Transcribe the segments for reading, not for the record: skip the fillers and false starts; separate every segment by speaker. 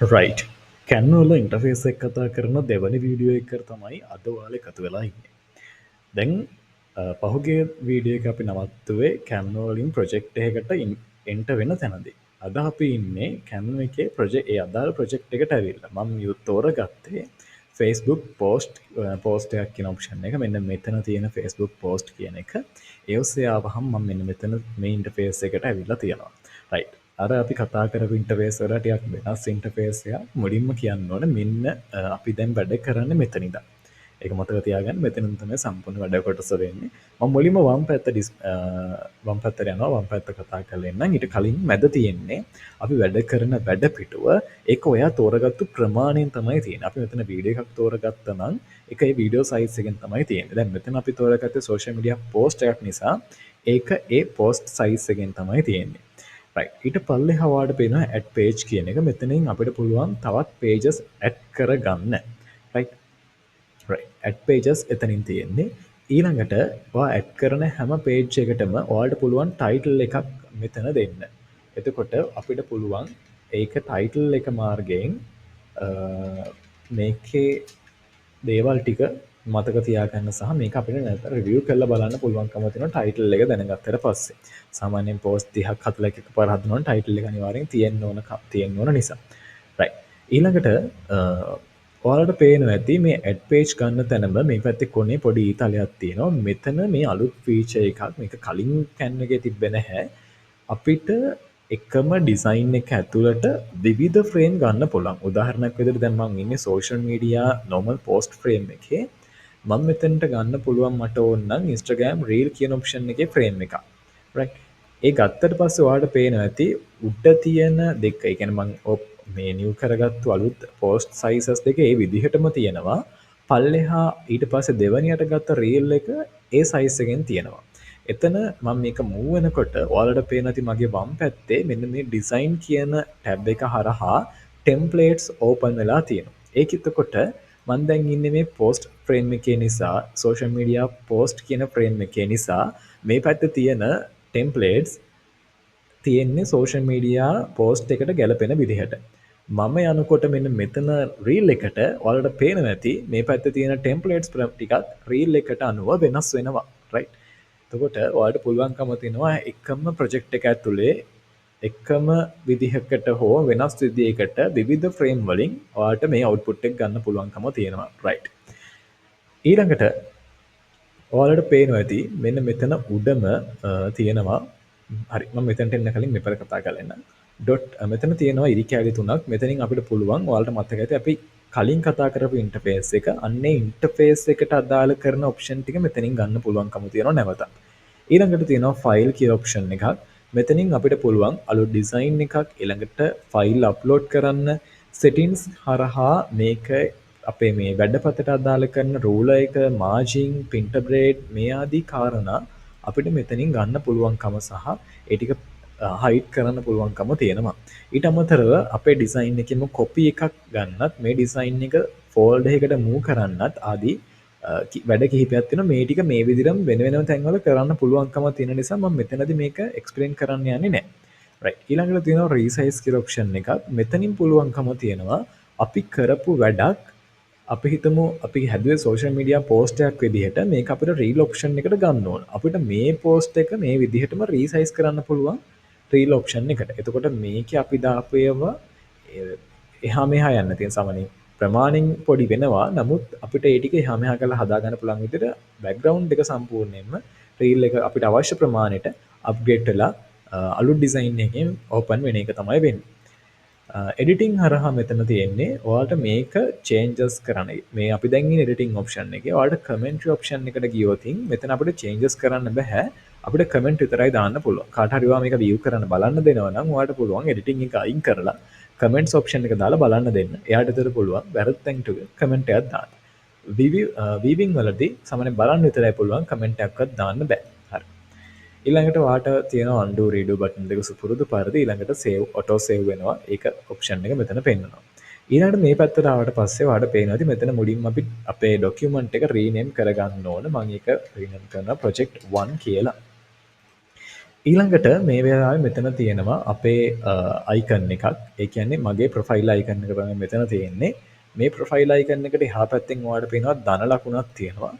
Speaker 1: Right, කැන්වා වල interface එක කතා කරන දෙවනි වීඩියෝ එක තමයි අද ඔයාලා එකතු වෙලා ඉන්නේ. දැන් පහුගිය වීඩියෝ එක අපි නවත්තුවේ කැන්වා වලින් ප්‍රොජෙක්ට් එකකට එන්ටර් වෙන තැනදී. අද අපි ඉන්නේ කැන්වා එකේ ප්‍රොජෙක්ට් ඒ අදාළ ප්‍රොජෙක්ට් එකට ඇවිල්ලා. මම තෝරගත්තේ Facebook post post එකක් කියන ඔප්ෂන් එක. මෙන්න මෙතන තියෙන Facebook post කියන එක. ඒ ඔස්සේ ආවහම මම මෙන්න මෙතන මේ ඉන්ටර්ෆේස් එකට ඇවිල්ලා තියෙනවා. රයිට්. අර අපි කතා කරපු ඉන්ටර්ෆේස් වල ටිකක් වෙනස් ඉන්ටර්ෆේස් එකක්. මුලින්ම කියන්න ඕන, මෙන්න අපි දැන් වැඩ කරන්නේ මෙතන ඉඳන්. ඒක මතක තියාගන්න, මෙතනින් තමයි සම්පූර්ණ වැඩ කොටස වෙන්නේ. මම මුලින්ම වම් පැත්තට යනවා. වම් පැත්ත කතා කරලා එන්නම්. ඊට කලින් මැද තියෙන්නේ අපි වැඩ කරන වැඩ පිටුව. ඒක ඔයා තෝරගත්තු ප්‍රමාණයෙන් තමයි තියෙන්නේ. අපි මෙතන වීඩියෝ එකක් තෝරගත්තා නම් ඒක ඒ වීඩියෝ සයිස් එකෙන් තමයි තියෙන්නේ. දැන් මෙතන අපි තෝරගත්තේ සෝෂල් මීඩියා පෝස්ට් එකක් නිසා ඒක ඒ පෝස්ට් සයිස් එකෙන් තමයි තියෙන්නේ. රයිට්. ඊට පල්ලෙහා ඔයාලට පේනවා ඇඩ් පේජ් කියන එක. මෙතනින් අපිට පුළුවන් තවත් පේජස් ඇඩ් කරගන්න. රයිට්. රයිට්. ඇඩ් පේජස් එතනින් තියෙන්නේ. ඊළඟට ඔයා ඇඩ් කරන හැම පේජ් එකටම ඔයාලට පුළුවන් ටයිටල් එකක් මෙතන දෙන්න. එතකොට අපිට පුළුවන් ඒක ටයිටල් එක මාර්ගයෙන් මේකේ දේවල් ටික මතක තියාගන්න සහ මේක අපිට නැවත රිවිව් කරලා බලන්න පුළුවන්කම තියෙනවා ටයිටල් එක දැනගත්තට පස්සේ. සාමාන්‍යයෙන් පෝස්ට් 30ක් 40ක් එකපාර හදනවා නම් ටයිටල් එක අනිවාර්යෙන් තියෙන්න ඕන නිසා. රයිට්. ඊළඟට ඔයාලට පේනවා ඇති මේ ඇඩ් පේජ් ගන්න තැනම මේ පැත්තේ කොනේ පොඩි ඊතලයක් තියෙනවා. මෙතන මේ අලුත් ෆීචර් එකක්. මේක කලින් කැන්වා එකේ තිබ්බේ නැහැ. අපිට එකම ඩිසයින් එක ඇතුළට විවිධ ෆ්‍රේම් ගන්න පුළුවන්. උදාහරණයක් විදිහට දැන් මං ඉන්නේ social media normal post frame එකේ. මම මෙතනට ගන්න පුළුවන් මට ඕන නම් Instagram reel කියන ඔප්ෂන් එකේ ෆ්‍රේම් එකක්. රයිට්. ඒ ගත්තට පස්සේ ඔයාලට පේනවා ඇති උඩ තියෙන දෙක, ඒ කියන්නේ මං මේ නිව් කරගත්තු අලුත් පෝස්ට් සයිසස් දෙක ඒ විදිහටම තියෙනවා. පල්ලෙහා ඊට පස්සේ දෙවනියට ගත්ත රීල් එක ඒ සයිස් එකෙන් තියෙනවා. එතන මම මේක මූව් වෙනකොට ඔයාලට පේනවා ඇති මගේ වම් පැත්තේ මෙන්න මේ ඩිසයින් කියන ටැබ් එක හරහා ටෙම්ප්ලේට්ස් ඕපන් වෙලා තියෙනවා. ඒක එතකොට මං දැන් ඉන්නේ මේ පෝස්ට් ෆ්‍රේම් එකේ නිසා, සෝෂල් මීඩියා පෝස්ට් කියන ෆ්‍රේම් එකේ නිසා මේ පැත්තේ තියෙන ටෙම්ප්ලේට්ස් තියෙන්නේ සෝෂල් මීඩියා පෝස්ට් එකට ගැලපෙන විදිහට. මම යනකොට මෙන්න මෙතන රීල් එකට ඔයාලට පේනවා ඇති මේ පැත්තේ තියෙන ටෙම්ප්ලේට්ස් ටිකත් රීල් එකට අනුව වෙනස් වෙනවා. රයිට්. එතකොට ඔයාලට පුළුවන්කම තියෙනවා එකම ප්‍රොජෙක්ට් එක ඇතුලේ එකම විදිහකට හෝ වෙනස් විදිහකට විවිධ ෆ්‍රේම් වලින් ඔයාලට මේ අවුට්පුට් එක ගන්න පුළුවන්කම තියෙනවා. රයිට්. ඊළඟට ඔයාලට පේනවා ඇති මෙන්න මෙතන උඩම තියෙනවා. හරි, මම මෙතනට එන්න කලින් මේ පැත්ත කතා කරලා එන්නම්. ඩොට් මෙතන තියෙනවා ඉරි කෑලි තුනක්. මෙතනින් අපිට පුළුවන්, ඔයාලට මතක ඇති අපි කලින් කතා කරපු ඉන්ටර්ෆේස් එක, අන්නේ ඉන්ටර්ෆේස් එකට අදාළ කරන ඔප්ෂන් ටික මෙතනින් ගන්න පුළුවන්කම තියෙනවා නැවතත්. ඊළඟට තියෙනවා ෆයිල් කියලා ඔප්ෂන් එකක්. මෙතනින් අපිට පුළුවන් අලුත් ඩිසයින් එකක්, ඊළඟට ෆයිල් අප්ලෝඩ් කරන්න, සෙටින්ස් හරහා මේක අපේ මේ වැඩපතට අදාළ කරන රූලර් එක, මාජින්, ප්‍රින්ට් මේ ආදී කාරණා අපිට මෙතනින් ගන්න පුළුවන්කම සහ ඒ ටික හයිඩ් කරන්න පුළුවන්කම තියෙනවා. ඊට අමතරව අපේ ඩිසයින් එකෙම කොපි එකක් ගන්නත්, මේ ඩිසයින් එක ෆෝල්ඩර් එකකට මූව් කරන්නත් ආදී වැඩ කිහිපයක් තියෙනවා. මේ ටික මේ විදිහටම වෙන වෙනම තැන්වල කරන්න පුළුවන්කම තියෙන නිසා මම මෙතනදි මේක එක්ස්ප්ලেইন කරන්න යන්නේ නැහැ. රයිට්. ඊළඟට තියෙනවා රීසයිස් කියලා ඔප්ෂන් එකක්. මෙතනින් පුළුවන්කම තියෙනවා අපි කරපු වැඩක්, අපි හිතමු අපි හැදුවේ සෝෂල් මීඩියා පෝස්ට් එකක් විදිහට, මේක අපිට රීල් ඔප්ෂන් එකට ගන්න ඕන. අපිට මේ පෝස්ට් එක මේ විදිහටම රීසයිස් කරන්න පුළුවන් රීල් ඔප්ෂන් එකට. එතකොට මේකේ අපි දාපු ඒවා එහා මෙහා යන්න තියෙන සාමාන්‍යයෙන් ප්‍රමාණෙන් පොඩි වෙනවා. නමුත් අපිට ඒ ටික එහා මෙහා කරලා හදා ගන්න පුළුවන් විදිහට බැක්ග්‍රවුන්ඩ් එක සම්පූර්ණයෙන්ම රීල් එක අපිට අවශ්‍ය ප්‍රමාණයට අප්ග්‍රේඩ් වෙලා අලුත් ඩිසයින් එකකින් ඕපන් වෙන එක තමයි වෙන්නේ. එඩිටිං හරහා මෙතන තියෙන්නේ ඔයාලට මේක චේන්ජස් කරන්න. මේ අපි දැන් ඉන්නේ එඩිටිං ඔප්ෂන් එකේ. ඔයාලට කමෙන්ටරි ඔප්ෂන් එකට ගියොත් මෙතන අපිට චේන්ජස් කරන්න බෑ. අපිට කමෙන්ට් විතරයි දාන්න පුළුවන්. කාට හරි ඔයා මේක විව් කරන්න බලන්න දෙනවා නම් ඔයාලට පුළුවන් එඩිටිං එක අයින් කරලා කමෙන්ට්ස් ඔප්ෂන් එක දාලා බලන්න දෙන්න. එයාට ඒතර පුළුවන් වැරදි තැන් ටික කමෙන්ට් එකක් දාන්න. විවිං වලදී සාමාන්‍යයෙන් බලන්න විතරයි පුළුවන්, කමෙන්ට් එකක්වත් දාන්න බෑ. හරි. ඊළඟට ඔයාට තියෙනවා undo redo button දෙක සුපුරුදු පරිදි. ඊළඟට save, auto save වෙනවා. ඒක ඔප්ෂන් එක මෙතන පෙන්නනවා. ඊළඟට මේ පැත්තට ආවට පස්සේ ඔයාලට පේනවා ඇති මෙතන මුලින්ම අපි අපේ ඩොකියුමන්ට් එක රීනේම් කරගන්න ඕන. මම ඒක රීනේම් කරනවා project 1 කියලා. ඊළඟට මේ වෙලාවේ මෙතන තියෙනවා අපේ අයිකන් එකක්. ඒ කියන්නේ මගේ ප්‍රොෆයිල් අයිකන් එක තමයි මෙතන තියෙන්නේ. මේ ප්‍රොෆයිල් අයිකන් එකට එහා පැත්තෙන් ඔයාලට පේනවා ධන ලකුණක් තියෙනවා.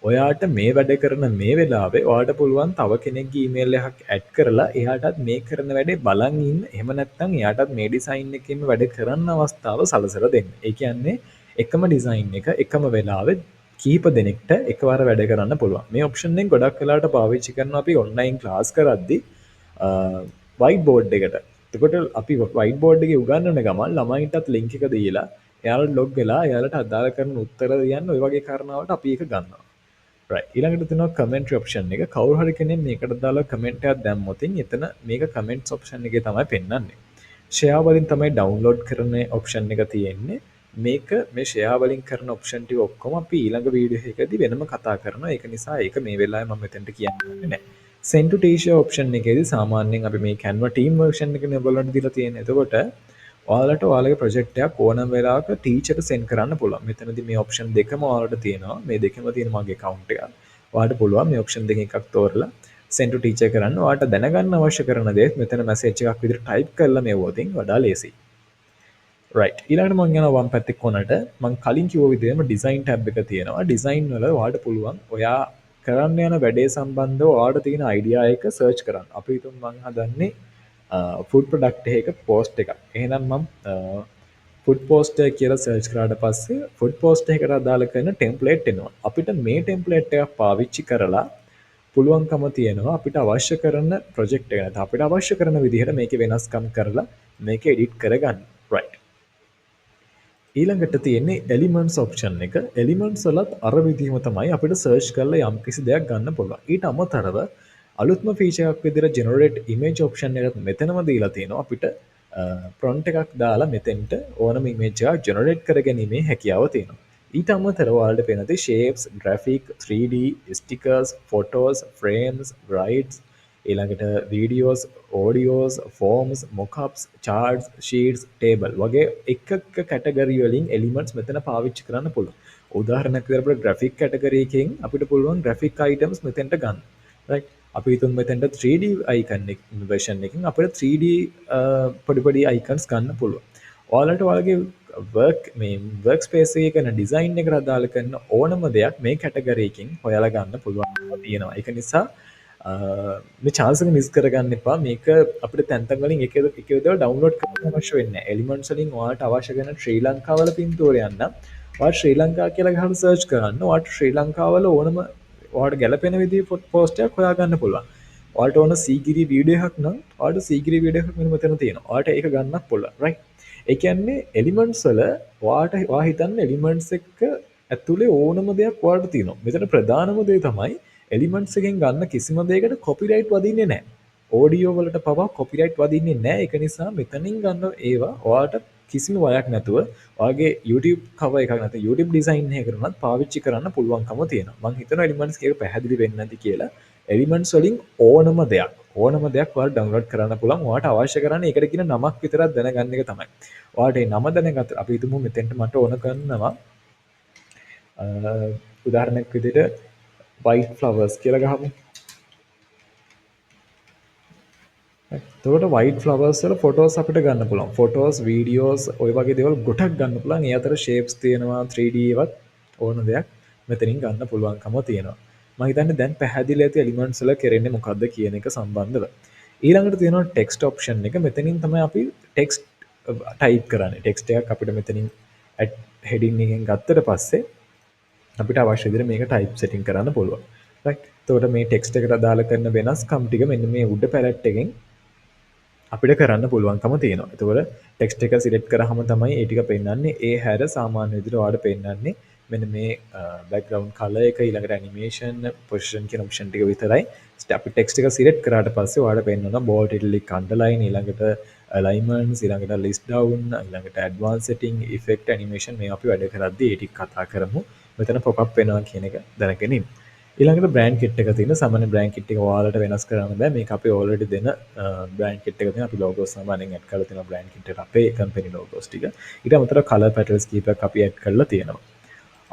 Speaker 1: ඔයාට මේ වැඩ කරන මේ වෙලාවේ ඔයාට පුළුවන් තව කෙනෙක්ගේ ඊමේල් එකක් ඇඩ් කරලා එයාටත් මේ කරන වැඩේ බලන් ඉන්න. එහෙම නැත්නම් එයාටත් මේ ඩිසයින් එකේම වැඩ කරන්න අවස්ථාව සලසලා දෙන්න. ඒ කියන්නේ එකම ඩිසයින් එක එකම වෙලාවෙ කීප දෙනෙක්ට එකවර වැඩ කරන්න පුළුවන්. මේ ඔප්ෂන් එක ගොඩක් වෙලාවට පාවිච්චි කරනවා අපි ඔන්ලයින් ක්ලාස් කරද්දි වයිට් බෝඩ් එකට. එතකොට අපි වයිට් බෝඩ් එකේ උගන්වන ගමන් ළමයින්ටත් ලින්ක් එක දීලා එයාලට ලොග් වෙලා එයාලට අදාළ කරන උත්තර ලියන්න ඔය වගේ කාරණාවලට අපි ඒක ගන්නවා. රයිට්. ඊළඟට තියෙනවා කමෙන්ටරි ඔප්ෂන් එක. කවුරු හරි කෙනෙක් මේකට දාලා කමෙන්ට් එකක් දැම්මොත් එතන මේක කමෙන්ට්ස් ඔප්ෂන් එකේ තමයි පෙන්වන්නේ. ෂෙයා වලින් තමයි ඩවුන්ලෝඩ් කරන ඔප්ෂන් එක තියෙන්නේ. මේක මේ ෂෙයා වලින් කරන ඔප්ෂන් ටික ඔක්කොම අපි ඊළඟ වීඩියෝ එකකදී වෙනම කතා කරනවා. ඒක නිසා ඒක මේ වෙලාවේ මම මෙතනට කියන්න ඕනේ නැහැ. Send to teacher option එකේදී සාමාන්‍යයෙන් අපි මේ Canva team version එකනේ ඔයගොල්ලන්ට දීලා තියෙන්නේ. එතකොට ඔයාලට ඔයාලගේ ප්‍රොජෙක්ට් එකක් ඕනම වෙලාවක ටීචර්ට සෙන්ඩ් කරන්න පුළුවන්. මෙතනදී මේ ඔප්ෂන් දෙකම ඔයාලට තියෙනවා. මේ දෙකම තියෙන මගේ account එක. ඔයාලට පුළුවන් මේ ඔප්ෂන් දෙකෙන් එකක් තෝරලා send to teacher කරන්න. ඔයාලට දැනගන්න අවශ්‍ය කරන දේත් මෙතන මැසේජ් එකක් විදිහට ටයිප් කරලා මෙව්වොත් වඩා ලේසියි. රයිට්. ඊළඟට මං යනවා වම් පැත්තේ කොනට. මං කලින් කිව්ව විදිහටම ඩිසයින් ටැබ් එක තියෙනවා. ඩිසයින් වල ඔයාලට පුළුවන් ඔයා කරන්න යන වැඩේ සම්බන්ධව ඔයාලට තියෙන අයිඩියා එක සර්ච් කරන්න. අපි හිතමු මං හදන්නේ ෆුඩ් ප්‍රොඩක්ට් එකක පෝස්ට් එකක්. එහෙනම් මං ෆුඩ් පෝස්ට් එක කියලා සර්ච් කරාට පස්සේ ෆුඩ් පෝස්ට් එකකට අදාළ කරන ටෙම්ප්ලේට් එනවා. අපිට මේ ටෙම්ප්ලේට් එකක් පාවිච්චි කරලා පුළුවන්කම තියෙනවා අපිට අවශ්‍ය කරන ප්‍රොජෙක්ට් එක නැත්නම් අපිට අවශ්‍ය කරන විදිහට මේකේ වෙනස්කම් කරලා මේක එඩිට් කරගන්න. රයිට්. ඊළඟට තියෙන්නේ එලිමන්ට්ස් ඔප්ෂන් එක. එලිමන්ට්ස් වලත් අර විදිහම තමයි අපිට සර්ච් කරලා යම්කිසි දෙයක් ගන්න පුළුවන්. ඊට අමතරව අලුත්ම ෆීචර් එකක් විදිහට ජෙනරේට් ඉමේජ් ඔප්ෂන් එකත් මෙතනම දීලා තියෙනවා. අපිට ප්‍රොම්ප්ට් එකක් දාලා මෙතෙන්ට ඕනම ඉමේජ් එකක් ජෙනරේට් කරගැනීමේ හැකියාව තියෙනවා. ඊට අමතරව ඔයාලට පේන දේ shapes, graphic, 3D, stickers, photos, frames, grids, ඊළඟට videos, audios, forms, mockups, charts, sheets, table වගේ එක එක කැටගරි වලින් එලිමන්ට්ස් මෙතන පාවිච්චි කරන්න පුළුවන්. උදාහරණයක් විදිහට අපිට ග්‍රැෆික් කැටගරි එකෙන් අපිට පුළුවන් ග්‍රැෆික් අයිටම්ස් මෙතෙන්ට ගන්න. රයිට්. අපි හිතමු මෙතෙන්ට 3D icon එක වර්ෂන් එකකින් අපිට 3D පොඩි පොඩි අයිකන්ස් ගන්න පුළුවන්. ඔයාලට ඔයාලගේ වර්ක් මේ වර්ක් ස්පේස් එකේ කරන ඩිසයින් එකට අදාළ කරන ඕනම දෙයක් මේ කැටගරි එකකින් හොයාලා ගන්න පුළුවන් තියෙනවා. ඒක නිසා මේ චාන්ස් එක මිස් කරගන්න එපා. මේක අපිට තැන් තැන් වලින් එක එක දේවල් ඩවුන්ලෝඩ් කරන්න අවශ්‍ය වෙන්නේ නැහැ. එලිමන්ට්ස් වලින් ඔයාලට අවශ්‍ය කරන ශ්‍රී ලංකාවල පින්තූරයක් නම් ඔයාට ශ්‍රී ලංකා කියලා ගහලා සර්ච් කරන්න. ඔයාට ශ්‍රී ලංකාවල ඕනම ඔයාට ගැලපෙන විදිහේ පෝස්ට් එකක් හොයාගන්න පුළුවන්. ඔයාලට ඕන සීගිරි වීඩියෝ එකක් නම් ඔයාලට සීගිරි වීඩියෝ එකක් මෙන්න මෙතන තියෙනවා. ඔයාලට ඒක ගන්නත් පුළුවන්. රයිට්. ඒ කියන්නේ එලිමන්ට්ස් වල ඔයාට ඔයා හිතන්න එලිමන්ට්ස් එක්ක ඇතුලේ ඕනම දෙයක් ඔයාලට තියෙනවා. මෙතන ප්‍රධානම දේ තමයි එලිමන්ට්ස් එකෙන් ගන්න කිසිම දෙයකට කොපිරයිට් වදින්නේ නැහැ. ඔඩියෝ වලට පවා කොපිරයිට් වදින්නේ නැහැ. ඒක නිසා මෙතනින් ගන්න ඒවා ඔයාට කිසිම බයක් නැතුව ඔයාගේ YouTube cover එකක් නැත්නම් YouTube design එකකට උනත් පාවිච්චි කරන්න පුළුවන්කම තියෙනවා. මං හිතනවා එලිමන්ට්ස් එක පැහැදිලි වෙන්න ඇති කියලා. එලිමන්ට්ස් වලින් ඕනම දෙයක් ඔයාලට ඩවුන්ලෝඩ් කරන්න පුළුවන්. ඔයාට අවශ්‍ය කරන්නේ ඒකට කියන නමක් විතරක් දැනගන්න එක තමයි. ඔයාලට ඒ නම දැනගත්ත අපි හිතමු මෙතෙන්ට මට ඕන කරනවා උදාහරණයක් විදිහට white flowers කියලා ගහමු. එතකොට white flowers වල ෆොටෝස් අපිට ගන්න පුළුවන්. ෆොටෝස්, වීඩියෝස් ඔය වගේ දේවල් ගොඩක් ගන්න පුළුවන්. ඒ අතර ෂේප්ස් තියෙනවා, 3D ඒවත් ඕන දෙයක් මෙතනින් ගන්න පුළුවන්කම තියෙනවා. මම හිතන්නේ දැන් පැහැදිලි ඇති එලිමන්ට්ස් වල කෙරෙන්නේ මොකද්ද කියන එක සම්බන්ධව. ඊළඟට තියෙනවා ටෙක්ස්ට් ඔප්ෂන් එක. මෙතනින් තමයි අපි ටෙක්ස්ට් ටයිප් කරන්නේ. ටෙක්ස්ට් එකක් අපිට මෙතනින් ඇඩ් හෙඩින් එකෙන් ගත්තට පස්සේ අපිට අවශ්‍ය විදිහට මේක ටයිප් සෙටින් කරන්න පුළුවන්. රයිට්. එතකොට මේ ටෙක්ස්ට් එකට අදාළ කරන වෙනස්කම් ටික මෙන්න මේ උඩ පැලට් එකෙන් අපිට කරන්න පුළුවන්කම තියෙනවා. එතකොට ටෙක්ස්ට් එක සිලෙක්ට් කරාම තමයි ඒ ටික පෙන්වන්නේ. ඒ හැර සාමාන්‍ය විදිහට ඔයාලට පෙන්වන්නේ මෙන්න මේ බැක්ග්‍රවුන්ඩ් කලර් එක, ඊළඟට ඇනිමේෂන්, පොසිෂන් කියන ඔප්ෂන් ටික විතරයි. අපි ටෙක්ස්ට් එක සිලෙක්ට් කරාට පස්සේ ඔයාලට පෙන්වනවා බෝල්ඩ් ඉටැලික් අන්ඩර්ලයින්, ඊළඟට ඇලයින්මන්ට්ස්, ඊළඟට ලිස්ට් ඩවුන්, ඊළඟට ඇඩ්වාන්ස් සෙටින්, ඉෆෙක්ට්, ඇනිමේෂන් මේ අපි වැඩ කරද්දී ඒ ටික කතා කරමු. මෙතන පොප් අප් වෙනවා කියන එක දැනගෙන ඉන්න. ඊළඟට බ්‍රෑන්ඩ් කිට් එක තියෙන සාමාන්‍ය බ්‍රෑන්ඩ් කිට් එක ඔයාලට වෙනස් කරන්න බෑ. මේක අපි ඔල්රෙඩි දෙන බ්‍රෑන්ඩ් කිට් එක තියෙන අපි ලෝගෝස් සාමාන්‍යයෙන් ඇඩ් කරලා තියෙනවා බ්‍රෑන්ඩ් කිට් එකට අපේ කම්පැනි ලෝගෝස් ටික. ඊට අමතරව කලර් පැටල්ස් කීපයක් අපි ඇඩ් කරලා තියෙනවා.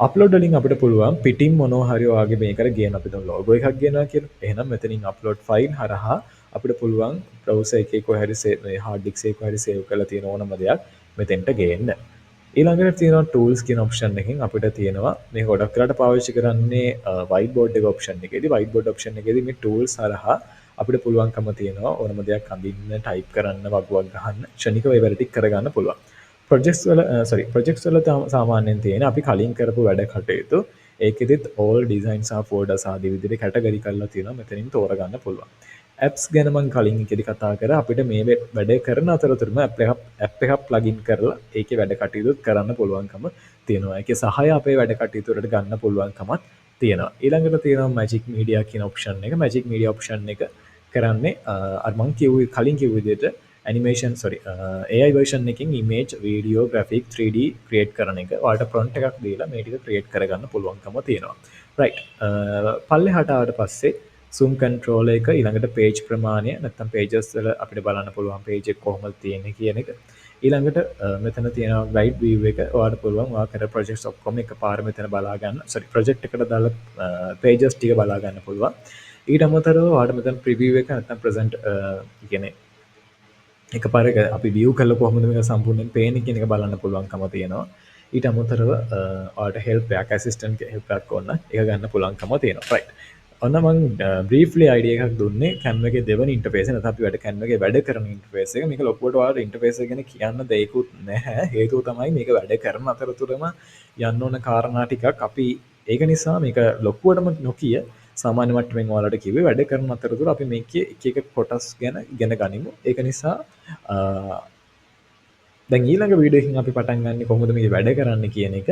Speaker 1: අප්ලෝඩ් වලින් අපිට පුළුවන් පිටින් මොනවා හරි ඔයාගේ මේකට ගේන්න. අපි දැන් ලෝගෝ එකක් ගේනවා කියලා. එහෙනම් මෙතනින් අප්ලෝඩ් ෆයිල් හරහා අපිට පුළුවන් බ්‍රවුසර් එකේ කොහේ හරි මේ හાર્ඩ් ඩිස්ක් එකේ කොහේ හරි සේව් කරලා තියෙන ඕනම දෙයක් මෙතෙන්ට ගේන්න. ඊළඟට තියෙනවා ටූල්ස් කියන ඔප්ෂන් එකෙන් අපිට තියෙනවා මේ ගොඩක් වෙලාට පාවිච්චි කරන්නේ වයිට් බෝඩ් එක ඔප්ෂන් එකේදී. වයිට් බෝඩ් ඔප්ෂන් එකේදී මේ ටූල්ස් හරහා අපිට පුළුවන්කම තියෙනවා ඕනම දෙයක් අඳින්න, ටයිප් කරන්න, වගුවක් ගහන්න, ක්ෂණිකව ඒ වැඩ ටික කරගන්න පුළුවන්. ප්‍රොජෙක්ට්ස් වල, සෝරි, ප්‍රොජෙක්ට්ස් වල සාමාන්‍යයෙන් තියෙන අපි කලින් කරපු වැඩ කටයුතු ඒකෙදිත් ඕල් ඩිසයින් සහ ෆෝල්ඩර්ස් ආදී විදිහට කැටගරි කරලා තියෙනවා, මෙතනින් තෝරගන්න පුළුවන්. ඇප්ස් ගැන මං කලින් එකේදී කතා කරා. අපිට මේ වැඩේ කරන අතරතුරම ඇප් එකක් ප්ලග් ඉන් කරලා ඒකේ වැඩ කටයුතු කරන්න පුළුවන්කම තියෙනවා. ඒකේ සහාය අපේ වැඩ කටයුතු වලට ගන්න පුළුවන්කමත් තියෙනවා. ඊළඟට තියෙනවා මැජික් මීඩියා කියන ඔප්ෂන් එක. මැජික් මීඩියා ඔප්ෂන් එක කරන්නේ අර මං කිව්වේ කලින් කිව්ව විදිහට ඇනිමේෂන්, සෝරි, AI version එකකින් image, video, graphic, 3D create කරන එක. ඔයාලට ප්‍රොම්ප්ට් එකක් දීලා මේ ටික ක්‍රියේට් කරගන්න පුළුවන්කම තියෙනවා. රයිට්. පල්ලෙහාට ආවට පස්සේ Zoom control එක, ඊළඟට පේජ් ප්‍රමාණය නැත්නම් පේජස් වල අපිට බලන්න පුළුවන් පේජ් එක කොහොමද තියෙන්නේ කියන එක. ඊළඟට මෙතන තියෙනවා ගයිඩ් view එක. ඔයාලට පුළුවන් ඔයා කර ප්‍රොජෙක්ට්ස් ඔක්කොම එකපාර මෙතන බලා ගන්න. සෝරි, ප්‍රොජෙක්ට් එකට දාලා පේජස් ටික බලා ගන්න පුළුවන්. ඊට අමතරව ඔයාලට මෙතන ප්‍රිවිව් එක නැත්නම් ප්‍රසන්ට් කියන්නේ එකපාර එක අපි view කරලා කොහොමද මේක සම්පූර්ණයෙන් පේන්නේ කියන එක බලන්න පුළුවන්කම තියෙනවා. ඊට අමතරව ඔයාලට හෙල්ප් එකක්, ඇසිස්ටන්ට් හෙල්ප් එකක් ඕන නම් ඒක ගන්න පුළුවන්කම තියෙනවා. රයිට්. ඔන්න මං බ්‍රීෆ්ලි අයිඩියා එකක් දුන්නේ Canva එකේ දෙවනි ඉන්ටර්ෆේස් එක, නැත්නම් අපි වැඩ Canva එකේ වැඩ කරන ඉන්ටර්ෆේස් එක. මේක ලොකුවට ඔයාලට ඉන්ටර්ෆේස් එක ගැන කියන්න දෙයක්වත් නැහැ. හේතුව තමයි මේක වැඩ කරන අතරතුරම යන්න ඕන කාරණා ටිකක් අපි. ඒක නිසා මේක ලොකුවටම නොකිය සාමාන්‍ය මට්ටමින් ඔයාලට කිව්වේ. වැඩ කරන අතරතුර අපි මේකේ එක එක කොටස් ගැන ඉගෙන ගනිමු. ඒක නිසා දැන් ඊළඟ වීඩියෝ එකකින් අපි පටන් ගන්නේ කොහොමද මේක වැඩ කරන්න කියන එක.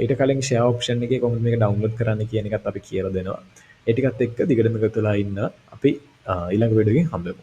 Speaker 1: ඊට කලින් ෂෙයා ඔප්ෂන් එකේ කොහොමද මේක ඩවුන්ලෝඩ් කරන්න කියන එකත් අපි කියලා දෙනවා. ඒ ටිකත් එක්ක දිගටම එකතු වෙලා ඉන්න. අපි ඊළඟ වීඩියෝ එකකින් හම්බෙමු.